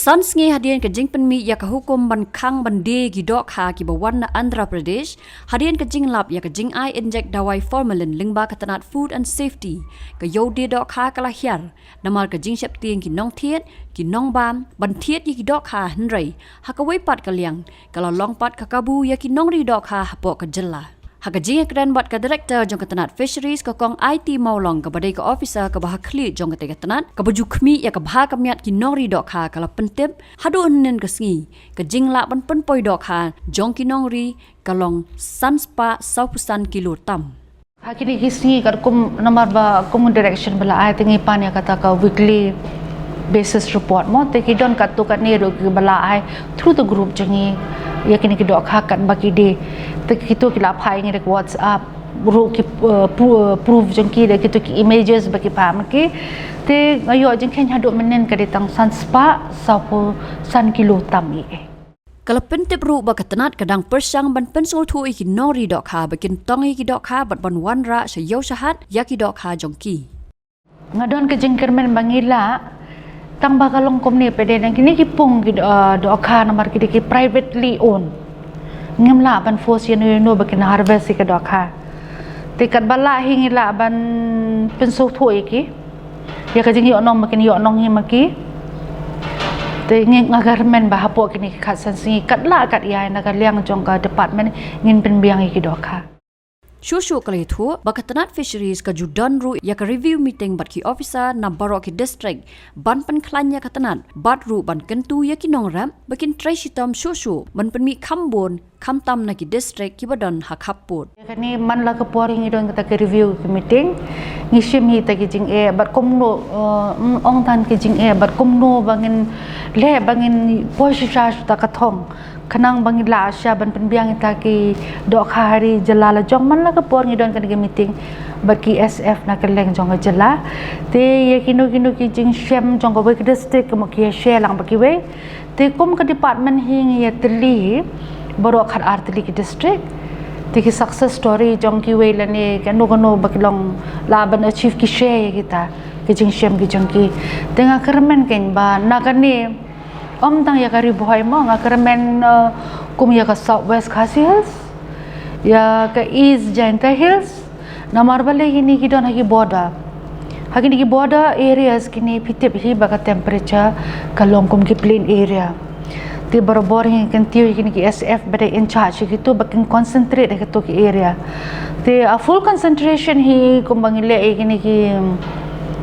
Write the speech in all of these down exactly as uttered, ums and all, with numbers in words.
San sngi hadien ka jingpynmih ïa ka hukum ban khang ban die ki dohkha kiba wan na Andhra Pradesh, hadien ka jinglap ïa ka jingai injek dawai formalin lyngba ka tnat Food and Safety, ka ïew die dohkha ka la hiar namar ka jingsheptieng ki nongthied, ki nongbam ban thied ïa ki dohkha, hynrei ha kawei pat ka liang ka la long pat ka kabu ïa ki nongri dohkha hapoh ka jylla. Ha ka jingïakren bad ka Director jong ka tnat Fisheries, ka Kong Aiti Mawlong, kaba dei ka officer kaba ha khlieh jong katei ka tnat kaba ju khmih ïa ka bha ka miat ki nongri dohkha, ka la pyntip haduh hynnin ka sngi ka jinglah ban pynpoi dohkha jong ki nongri ka long san spah sawphew san kilo tam. Ha kine ki sngi katkum namar ba kum direction ba la ai, te ngi pan ïa kata ka weekly basis report mo, te ki don katto katne ruh kiba la ai through the group jong ngi ïa kine ki dohkha katba ki die. Te kito ki la phah ïa ngi da ka WhatsApp ruh ki, uh, pro-, uh, proof jong ki da kito ki images ba ki phah ma ki. Te nga ïoh jingkheiñ haduh mynnin ka dei tang san spah sawphew san kilo tam ïa. Ka la pyntip ruh ba ka tnat ka dang pyrshang ban pynsngewthuh ïa ki nongri dohkha ba kin tong ïa ki dohkha bad ban wanrah sha ïew sha hat ïa ki dohkha jong ki. Nga don ka jingkyrmen ba ngi lah, tang ba ka long kumne, phi dei, nang kine ki pung ki, uh, dohkha namar ki dei ki privately owned. Ngim lah ban force ïano ïano ba kin harvest ïa ka dohkha. Te katba lah hi ngi lah ban pynsngewthuh ïa ki ïa ka jingïohnong ba kin ïohnong hi ma ki. Te ngi, nga kyrmen ba hapoh kine ki khatsan sngi, kat lah kat ïai, na ka liang jong ka department ngin pynbiang ïa ki dohkha. Shuh shuh ka la ïathuh ba ka tnat Fisheries ka ju don ruh ïa ka review meeting bad ki officer na baroh ki district ban pynkhlaiñ ïa ka tnat bad ruh ban kyntu ïa ki nongrep ba kin trei shitom shuh shuh ban pynmih kham bun khamtam na ki district kiba don ha khappud. Kane man la ka por ngi don kata ka review ka meeting, ngi shim hi ta ki jingeh bad kumno, uh, ong tang ki jingeh bad kumno ba ngin leh ba ngin poi shisha sha ta ka thong khnang ba ngin lah shisha ban pynbiang ïa ta ki dohkha ha ri jylla la jong. Man la ka por ngi don kane ka meeting bad ki S F na kylleng jong ka jylla. Te ïa kino kino ki jingshem jong kawei ka district ka mut ki ïa share lang bad kiwei. Te kum ka department hi ngi ïa tylli baroh khat ar tylli ki district. Te ki success story jong kiwei lane kano kano ba ki long lah ban achieve ki share ïa kita ki jingshem ki jong ki. Te nga kyrmen kein ba na kane, ym tang ïa ka Ri Bhoi mo, nga kyrmen, uh, kum ïa ka South West Khasi Hills, ïa ka East Jaintia Hills, namar balei kine ki don ha ki border. Ha kine ki border areas kine phi tip hi ba ka temperature ka long kum ki plain area. Te barabor hi ngi kyntiew ïa kine ki S F ba dei in charge ïa kito ba kin concentrate ha kito ki area. Te a full concentration hi kumba ngi leh ïa kine ki,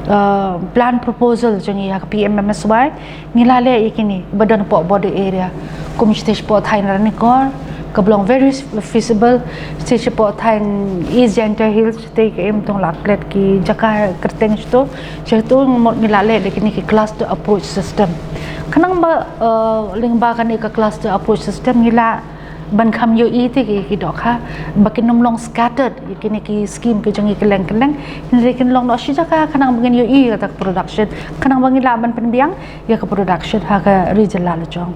uh, plan proposal jong ngi ha ka P M M S Y. Ngi la leh ïa kine ba don hapoh border area. Kum shatei shapoh thaiñ Ranikor, ka ba long very feasible, shatei shapoh thaiñ East Jaintia Hills, shatei ka im tang la klet ki jaka kyrteng shato, shato ngi la leh da kine ki cluster approach system. Khnang ba, uh, lyngba kane ka cluster approach system ngi lah ban kham ïohi te ki, ki dohkha ba kin ym long scattered ïa kine ki scheme ki jong ngi kylleng kylleng. Hynrei kin long noh shi jaka khnang ba ngin ïohi ïa ka production, khnang ba ngi lah ban pynbiang ïa ka production ha ka ri jylla la jong.